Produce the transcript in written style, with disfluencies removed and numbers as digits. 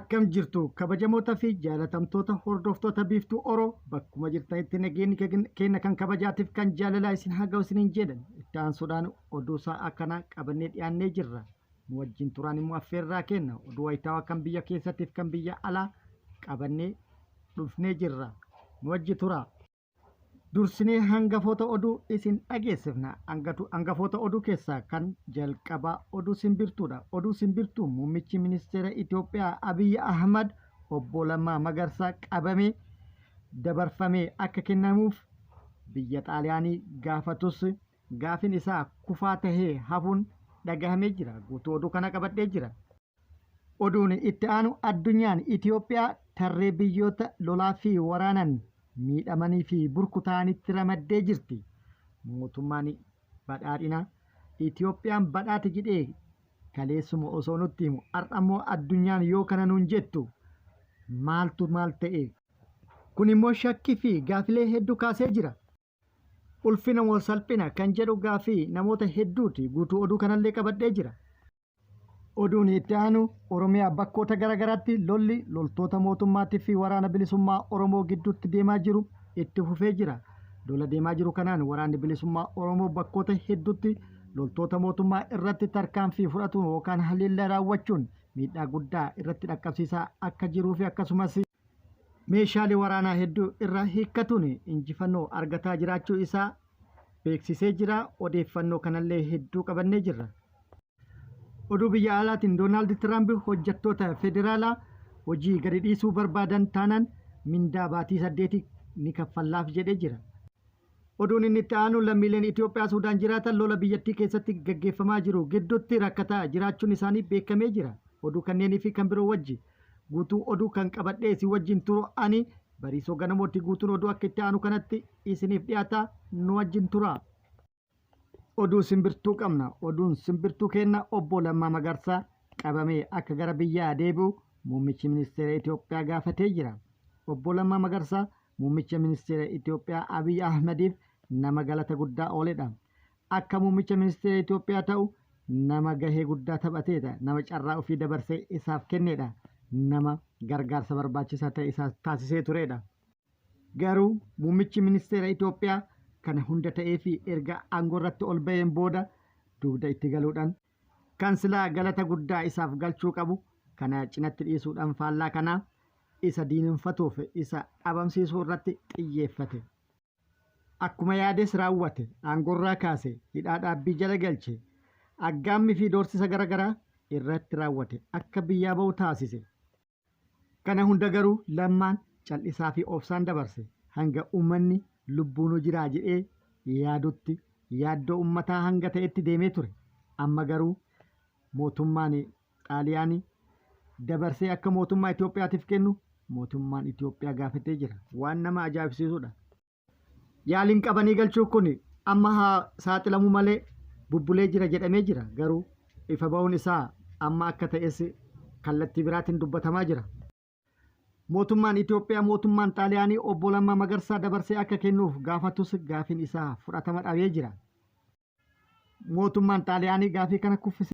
Akkam jirtu kabajamoota fi jaalatamtoota hordoftoota Biiftuu Oro, bakkuma jirtanitti nageenyi keenya kan kabajaatiif kan jaalalaa isin haa ga'u isiniin jedhan. Itti aansuudhaan oduu isaa akkanaa qabannee dhiyaannee jirra. Nu wajjin turaan immoo affeerraa kenna. Oduu wayitaawaa kan biyya keessattiif kan biyya alaa qabannee dhufnee jirra. Nu wajji turaa. Dursinee hangafoota oduu isin dhageessifna. Hangafoota oduu keessaa kan jalqabaa oduu simbirtuudha. Oduu simbirtuu muummichi ministeera Itoophiyaa Abiy Ahmad obbo Lammaa Magarsaa qabamee dabarfamee akka kennamuuf biyya Xaaliyaanii gaafatus gaafin isaa kufaa tahee hafuun dhagahamee jira. Guutuu oduu kana qabadhee jira. Oduun itti aanu addunyaan Itoophiyaa tarree biyyoota lolaa fi waraanan miidhamanii fi burkutaa'anitti ramaddee jirti. Mootummaan badhaadhinaa Itoophiyaan badhaate jedhee kaleessuma osoo nutti himu, har'a immoo addunyaan yoo kana nuun jettu maaltu maal ta'e? Kun immoo shakkii fi gaafilee hedduu kaasee jira. Ulfina moo salphina kan jedhu gaafii namoota hedduuti. Guutuu oduu kanallee qabadhee jira. Oduun itti aanu Oromiyaa bakkoota garaagaraatti lolli loltoota mootummaatii fi waraana bilisummaa Oromoo gidduutti deemaa jiru itti fufee jira. Lola deemaa jiru kanaan waraanni bilisummaa Oromoo bakkoota hedduutti loltoota mootummaa irratti tarkaanfii fudhatuun yookaan haleellaa raawwachuun miidhaa guddaa irratti dhaqqabsiisaa akka jiruu fi akkasumas meeshaalee waraanaa hedduu irraa hiikkatuun injifannoo argataa jiraachuu isaa beeksisee jira. Odeeffannoo kanallee hedduu qabannee jirra. Oduu biyya alaatiin Doonaald Tiraamp hojjettoota federaalaa hojii gadi dhiisuu barbaadan taanaan mindaa baatii 8 ni kaffallaaf jedhee jira. Oduun inni itti aanu lammiileen Itoophiyaa Suudaan jiraatan lola biyyattii keessatti gaggeeffamaa jiru gidduutti rakkataa jiraachuun isaanii beekamee jira. Oduu kanneenii fi kan biroo wajji guutuu oduu kan qabadhee isin wajjin turu ani Bariisoo Ganamooti. Guutuun oduu akka itti aanu kanatti isiniif dhiyaata, nu wajjin tura. Oduu simbirtuu qabna. Oduun simbirtuu kenna obbo Lammaa Magarsaa qabamee akka gara biyyaa deebi'u muummichi ministeera Itoophiyaa gaafatee jira. Obbo Lammaa Magarsaa muummicha ministeera Itoophiyaa Abiy Ahmediif nama galata guddaa ooledha. Akka muummicha ministeera Itoophiyaa ta'u nama gahee guddaa taphateedha. Nama carraa ofii dabarsee isaaf kennedha. Nama gargaarsa barbaachisaa ta'e isaaf taasisee turedha. Garuu muummichi ministeera Itoophiyaa kana hunda ta'eefii erga aangoo irratti ol ba'een booda dugda itti galuudhaan kan silaa galata guddaa isaaf galchuu qabu kana cinatti dhiisuudhaan faallaa kanaa isa diinonfatuuf isa dhabamsiisuu irratti xiyyeeffate. Akkuma yaades raawwate, aangorraa kaase, hidhaa dhaabbii jala galche, aggaammii fi doorsisa gara garaa irratti raawwate, akka biyyaa ba'u taasise. Kana hunda garuu Lammaan cal'isaa fi obsaan dabarse. Hanga ummanni lubbuunuu jiraa jedhee yaadutti yaaddoo ummataa hanga ta'etti deemee ture. Amma garuu mootummaan Xaaliyaanii dabarsee akka mootummaa Itoophiyaatiif kennu mootummaan Itoophiyaa gaafatee jira. Waan nama ajaa'ibsiisudha. Yaaliin qabanii galchuu kun amma haa saaxilamu malee bubbulee jira jedhamee jira. Garuu ifa ba'uun isaa amma akka ta'es kallattii biraatiin dubbatamaa jira. Mootummaan Itoophiyaa mootummaan Xaaliyaanii obbo Lammaa Magarsaa dabarsee akka kennuuf gaafatus gaafiin isaa fudhatama dhabee jira. Mootummaan Xaaliyaanii gaafii kana kuffise.